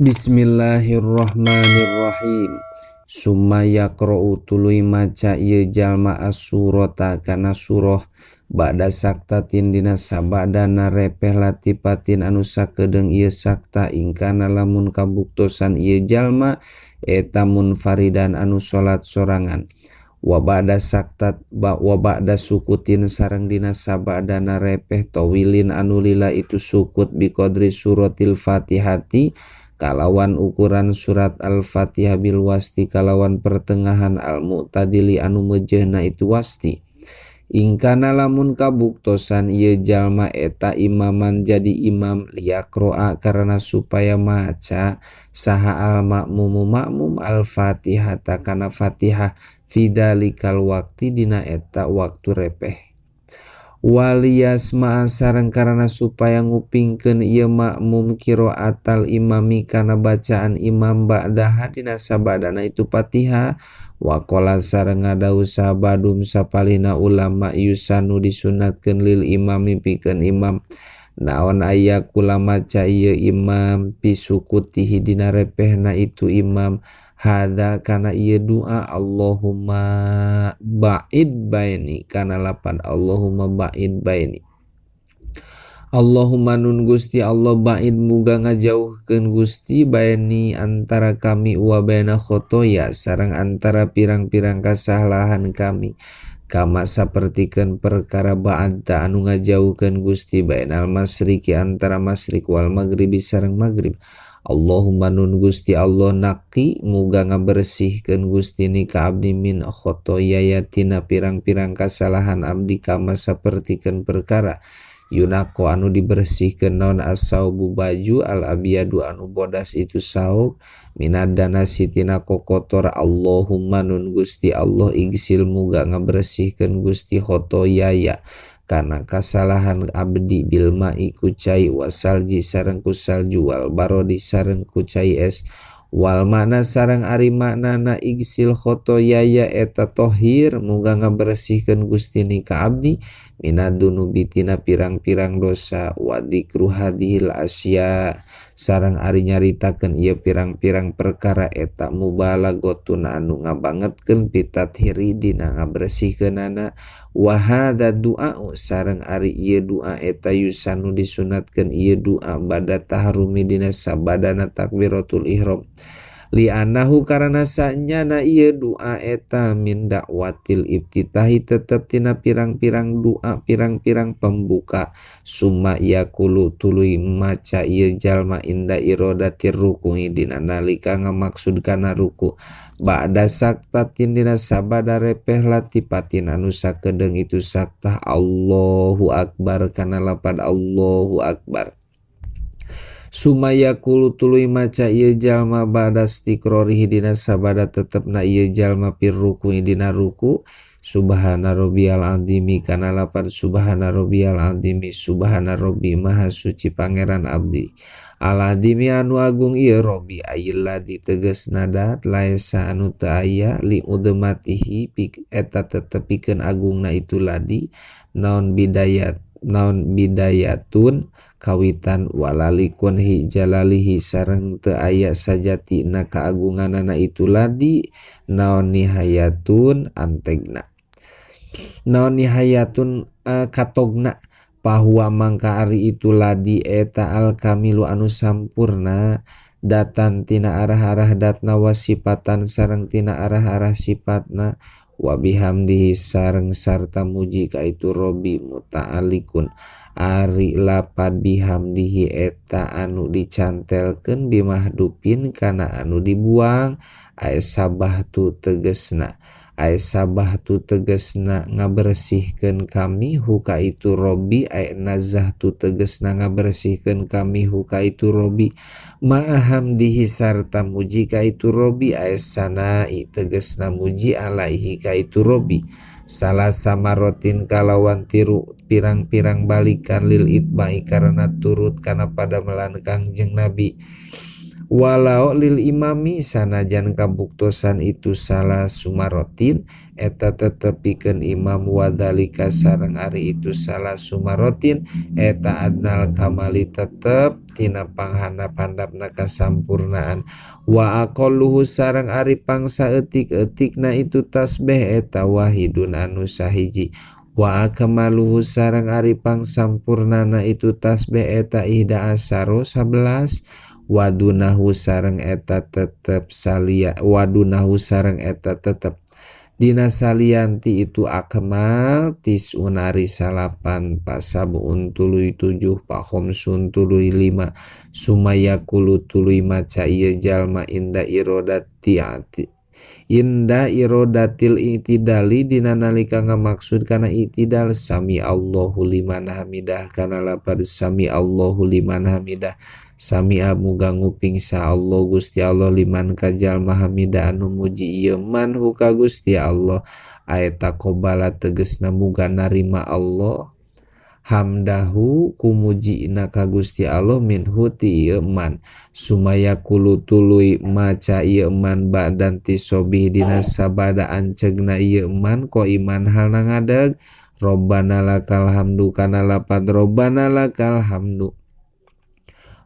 Bismillahirrahmanirrahim. Summa yaqra'u tuluy maca ieu jalma as-surata kana surah ba'da saktatin dina sabadana repeh latifatin anu sakedeung ieu sakta ingkana lamun kabuktosan ieu jalma eta munfaridan anu salat sorangan. Wa ba'da saktat wa ba'da sukutin sareng dina sabadana repeh tawilin anu lila itu sukut biqadri suratil Fatihati kalawan ukuran surat Al-Fatihah bil wasti kalawan pertengahan al-mu'tadili anu mejehna itu wasti. Ingkana lamun kabuktosan ieu jalma eta imaman jadi imam liyaqro'a karena supaya maca saha al-makmumu makmum al-Fatihata kana Fatihah fidalikal waqti dina eta waktu repeh. Waliyasma'a sareng karena supaya ngupingkeun ieu makmum qiraatal imami kana bacaan imam ba'daha dina sabadana itu Fatihah. Waqala sareng ngadawuh sabadum sapalihna ulama yusanu disunatkeun lil imami pikeun imam naon aya kula maca ieu imam pisukutihi dina repehna itu imam hadza kana ieu doa Allahumma ba'id baini kana lapan Allahumma ba'id baini. Allahumma nun Gusti Allah ba'id muga ngajauhkeun Gusti baini antara kami wa baina khotoya sareng antara pirang-pirang kasalahan kami kama sapertikeun perkara ba'adta anu ngajauhkeun Gusti bainal masyriqi antara masyriq wal maghribi sareng maghrib. Allahumma nun Gusti Allah naqi muga ngabersihkeun Gusti ni ka abdi min khotoyaya tina pirang-pirang kasalahan abdi kama sapertikeun perkara yunaqo anu dibersihkeun naon as-saubu baju al abyadu anu bodas itu saub minad danasi tina kokotor. Allahumma nun Gusti Allah igsil muga ngabersihkeun Gusti khotoyaya kana kasalahan abdi bil ma'i ku cai wasalji sareng ku salju wal barodi sareng ku cai es wal makna sareng ari maknana igsil khotoyaya eta tohir muga ngabersihkeun Gusti ni ka abdi minadunubi tina pirang-pirang dosa wa dzikru hadhil asya sareng ari nyaritakeun ieu pirang-pirang perkara eta mubalaghotun anu ngabangetkeun pitathiri dina ngabersihkeunana. Wa hadza du'a sareng ari ieu doa eta yusanu disunatkeun ieu doa bada tahrumi dina sabadana takbiratul ihram li annahu karana sanyana ieu doa eta min dakwatil iftitahi tetep tina pirang-pirang doa pirang-pirang pembuka. Summa yaqulu tuluy maca ieu jalma inda iradatir ruku'i dina nalika ngamaksud kana ruku ba'da saktatin dina sabada repeh latifatin anu sakedeung itu saktah Allahu akbar kana lapad Allahu akbar. Summa yaqulu tuluy maca ieu jalma ba'da istiqrarihi dina sabada tetepna ieu jalma fir ruku'i dina ruku subhana rabbiyal azimi kana lapad subhana rabbiyal azimi subhana rabbi maha suci pangeran abdi al azimi anu agung ieu robbi ayil ladzi tegasna dat laesa anu teu aya li udmatihi eta tetepikeun agungna itu ladi naon bidayat naon bidayatun kawitan walalikun hi jalalihi sareng teu aya sajatina kaagunganana itu ladi naon nihayatun antegna naon nihayatun katogna bahwa mangka ari itu ladi eta al kamilu anu sampurna datan tina arah-arah datna wasipatan sareng tina arah-arah sifatna wa bihamdihi sareng sarta muji ka itu robbi muta'alliqun ari lapad bihamdihi eta anu dicantelkeun bimahdupin kana anu dibuang aya sabahtu tegesna aya sabahtu tegesna ngabersihkeun kami huka itu robbi aya nazahtu tegesna ngabersihkeun kami huka itu robbi ma'ahamdihi sarta muji ka itu robbi aya sanai tegesna muji alaihi ka itu robbi salah samarotin kalawan tiru pirang-pirang balikan lil itbai karena turut kana padamelan Kangjeng Nabi. Walau lil imami sanajan kabuktosan itu salah sumarotin eta tetep pikeun imam wadalika sareng ari itu salah sumarotin eta adnal kamali tetep tina panghandap-handapna kasampurnaan wa aqalluhu sareng ari pangsaeutik-eutikna itu tasbih eta wahidun anu sahiji wa akmaluhu sareng ari pangsampurnana itu tasbih eta ihda asyara 11 wadunahu sareng eta tetep salia wadunahu sareng eta tetep dina salianti itu akmal tis'un ari salapan pasabun tuluy 7 pakhamsun tuluy 5 sumayakulu tuluy maca ieu jalma inda irodati inda irodatil i'tidali dina nalika ngamaksud kana i'tidal sami Allahu liman hamidah kana lapad sami Allahu liman hamidah sami'a muga nguping sa Allah Gusti Allah liman ka jalma hamida anu muji ieu man hu ka Gusti Allah aeta qobala tegesna muga narima Allah hamdahu kumujina ka Gusti Allah minhu ti ieu man sumayakulu tuluy maca ieu man ba'dan tisobih dina sabada ancegna ieu man ko iman halna ngadeg Robbana lakal hamdu kana lapad Robbana lakal hamdu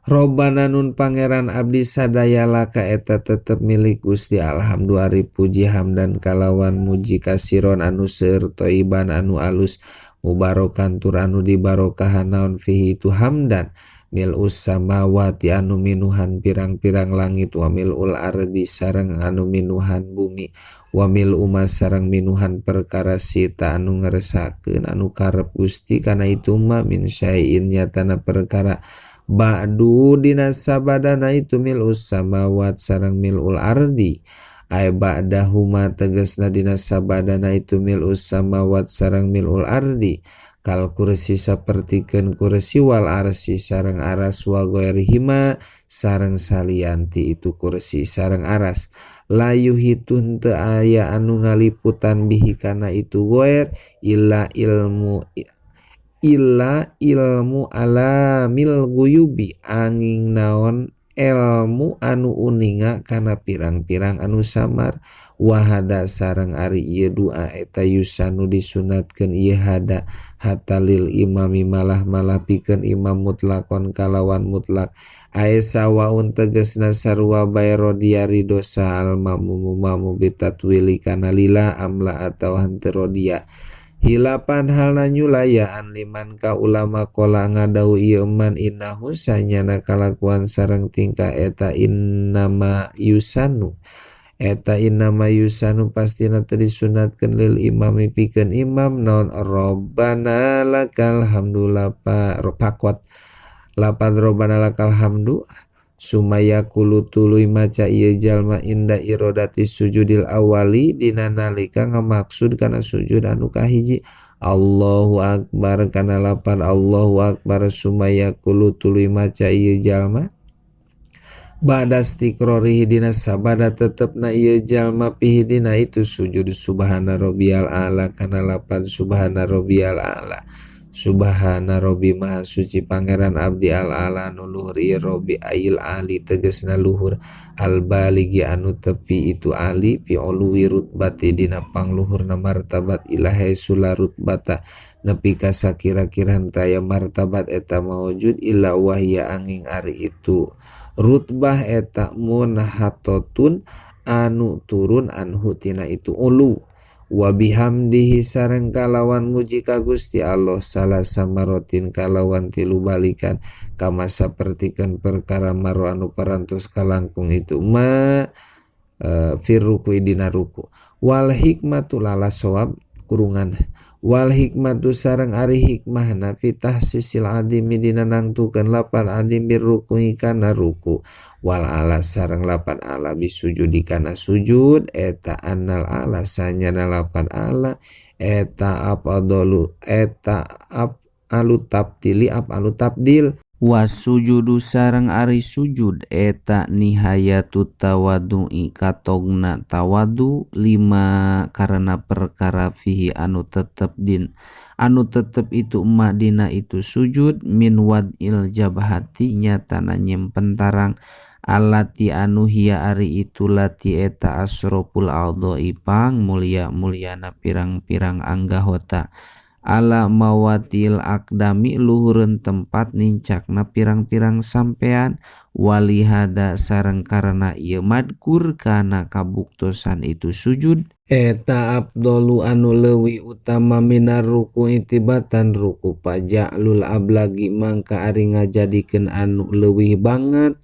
Robbana nun pangeran abdi sadaya laka eta tetep milik Gusti alhamdu ari puji hamdan kalawan muji kasiron anu seueur toiban anu alus mubarokan tur anu dibarokahan naon fihi itu hamdan mil'us samawati anu minuhan pirang-pirang langit wa mil'ul ardi sareng anu minuhan bumi wa mil'u ma sareng minuhan perkara sita anu ngeresakeun anu karep Gusti kana itu ma min syai'in nyatana perkara ba'du dina sabadana itu mil'us samawat sareng mil'ul ardi ay ba'dahuma tegasna dina sabadana itu mil'us samawat sareng mil'ul ardi kal kursi sapertikeun kursi wal arsi sareng aras wa ghairihima sareng salianti itu kursi sareng aras la yuhitun teu aya anu ngaliputan bihi kana itu ghair illa ilmu alamil guyubi angin naon elmu anu uninga kana pirang-pirang anu samar wahada sareng ari ieu doa eta yusanu disunatkeun ieu hada hatalil imami malah-malah pikeun imam mutlakon kalawan mutlak ae sawaun tegasna sarua bae rodia ridho sal mamu mamu bitatwili kana lila amla atawa henteu rodia hilapan halna nyulayaan liman ka ulama kola ngadau ieu man innahu sanyana kalakuan sareng tingkah eta innama yusanu pastina teu disunatkeun lil imami pikeun imam naon robbana lakal hamdu lapa pakot lapan robbana lakal hamdu sumaya kulu tuluy maca ieu jalma inda irodati sujudil awali dina nalika ngamaksud kana sujud anu kahiji Allahu akbar kana lapan Allahu akbar sumaya kulu tuluy maca ieu jalma ba'da istiqrarihi dina sabada tetepna ieu jalma pihi dina itu sujud subhana rabbiyal a'la kana lapan subhana rabbiyal a'la subhana robbi maha suci pangeran abdi al-ala anu luhur ieu robbi ail ali tegesna luhur al baligi anu tepi itu ali fi uluwi rutbati dina pangluhurna martabat ilahi sula rutbata nepi ka sakira-kira henteu aya martabat eta maujud illa wahya angin ari itu rutbah eta munhatotun anu turun anhu tina itu ulu wa bihamdihi sareng kalawan muji ka Gusti Allah salah samarotin kalawan tilu balikan kama sapertikeun perkara maro anu parantos kalangkung itu ma fir ruku dina ruku wal hikmatu lala sawab kurungan wal hikmatu sareng ari hikmahna fi tahsisil adimi dina nangtukeun lapan adim birruku'i kana ruku wal ala sareng lapan ala bisujudi kana sujud eta annal ala sanyana lapan ala eta afdalu eta af alu tabdili af alu tabdil wasujudu sareng ari sujud eta nihayatu tawadu'i katogna tawadu lima karena perkara fihi anu tetep din anu tetep itu emak dina itu sujud min wad'il jabhati nyatana nyimpen tarang Allati anu hiya ari itu lati eta asroful a'dha'i pang mulia-muliana pirang-pirang anggahota ala mawatil akdami luhureun tempat nincakna pirang-pirang sampean walihada sareng karena ieu madkur kana kabuktosan itu sujud eta afdalu anu leuwih utama minar ruku tibatan ruku paja'lul ablagi mangka ari ngajadikeun anu leuwih banget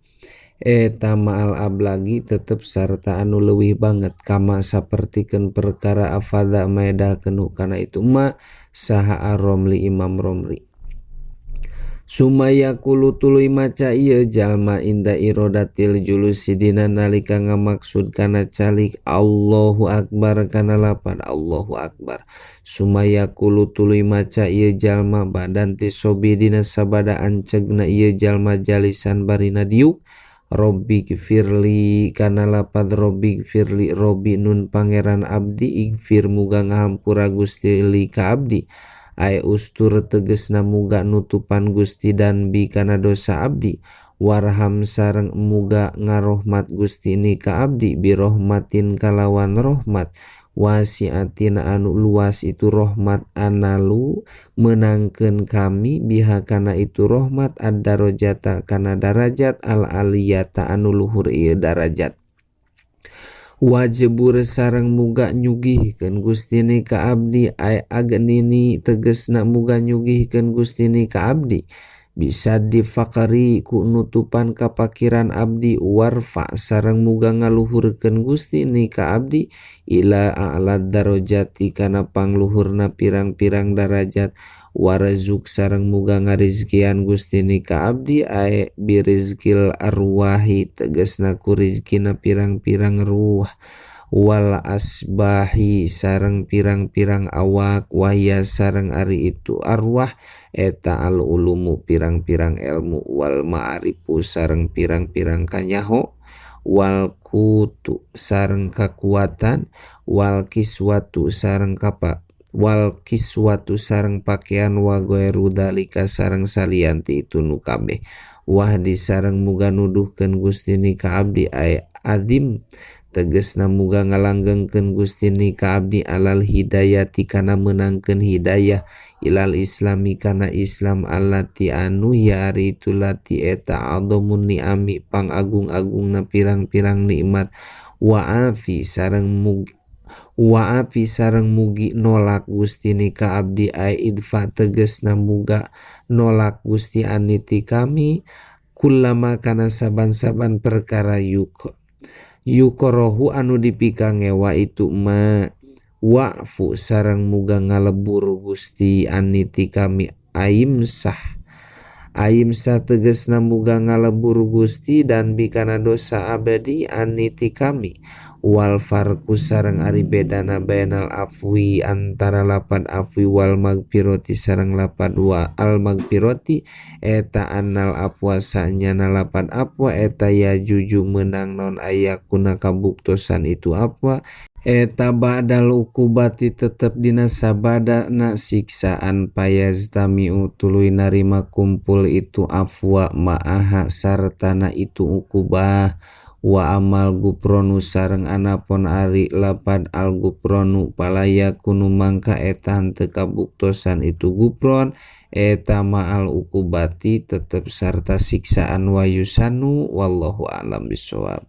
eta ma'al ablagi tetep sarta anu leuwih banget kama sapertikeun perkara afada maedahkeun kana itu ma saha ar-Romli Imam Romli. Sumaya kulu tuluy maca ieu jalma inda irodatil julusi dina nalika ngamaksud kana calik Allahu akbar kana lapan Allahu akbar. Sumaya kulu tuluy maca ieu jalma badan ti sobi dina sabada ancegna ieu jalma jalisan barina diuk Robbi gfirli kana lapad Robbi gfirli Robbi nun pangeran abdi igfir muga ngahampura Gusti li ka abdi ae ustur tegesna muga nutupan Gusti dan bi kana dosa abdi warham sareng muga ngarohmat Gusti ni ka abdi birohmatin kalawan rohmat wasiatin anu luas itu rohmat analu menangkeun kami biha kana itu rohmat ad-darajata kana darajat al-aliyata anu luhur ieu darajat wajibur sareng muga nyugihkeun Gusti ni ka abdi ay agnini tegesna muga nyugihkeun Gusti ni ka abdi bisa difakari ku nutupan kapakiran abdi warfa sareng muga ngaluhurkeun Gusti ni ka abdi ila a'la darajati kana pangluhurna pirang-pirang darajat warzuk sareng muga ngarizkian Gusti ni ka abdi ae birizkil arwahi tegesna ku rizkina pirang-pirang ruh wal asbahi sareng pirang-pirang awak wahya sareng ari itu arwah eta al ulumu pirang-pirang ilmu wal ma'arifu sareng pirang-pirang kanyaho wal kutu sareng kakuatan wal kiswatu sareng kapa wal kiswatu sareng pakaian wa ghairu dalika sareng salianti itu nu kabeh wahdi sareng muga nuduhkeun Gusti ni ka abdi ay azim tegesna muga ngalanggengkeun Gusti ni ka abdi alal hidayati kana meunangkeun hidayah ilal islami kana Islam allati anu ya ari itu lati eta adzamun ni'ami pangagung-agungna pirang-pirang nikmat wa'afi sareng mugi nolak Gusti ni ka abdi ay idfa tegesna muga nolak Gusti aniti kami kullama kana saban-saban perkara yukorohu anu dipikangewa itu ma wa'fu sareng muga ngalebur Gusti aniti kami aimsah tegesna muga ngalebur Gusti dan bikana dosa abadi aniti kami wal farku sareng ari bedana bainal afwi antara lapan afwi wal magfirati sareng lapan wa al magfirati eta annal afwa sanyana lapan afwa eta ya juju menang non ayakuna kabuktosan itu afwa eta ba'dal ukubati tetep dina sabadana siksaan payaztamiu tuluy narima kumpul itu afwa ma'aha sartana itu ukubah wa amal gupronu sareng anapon ari lapad al gupronu palaya kunu mangka eta henteu kabuktosan itu gupron eta ma'al ukubati tetep sarta siksaan wayusanu wallahu a'lam bissawab.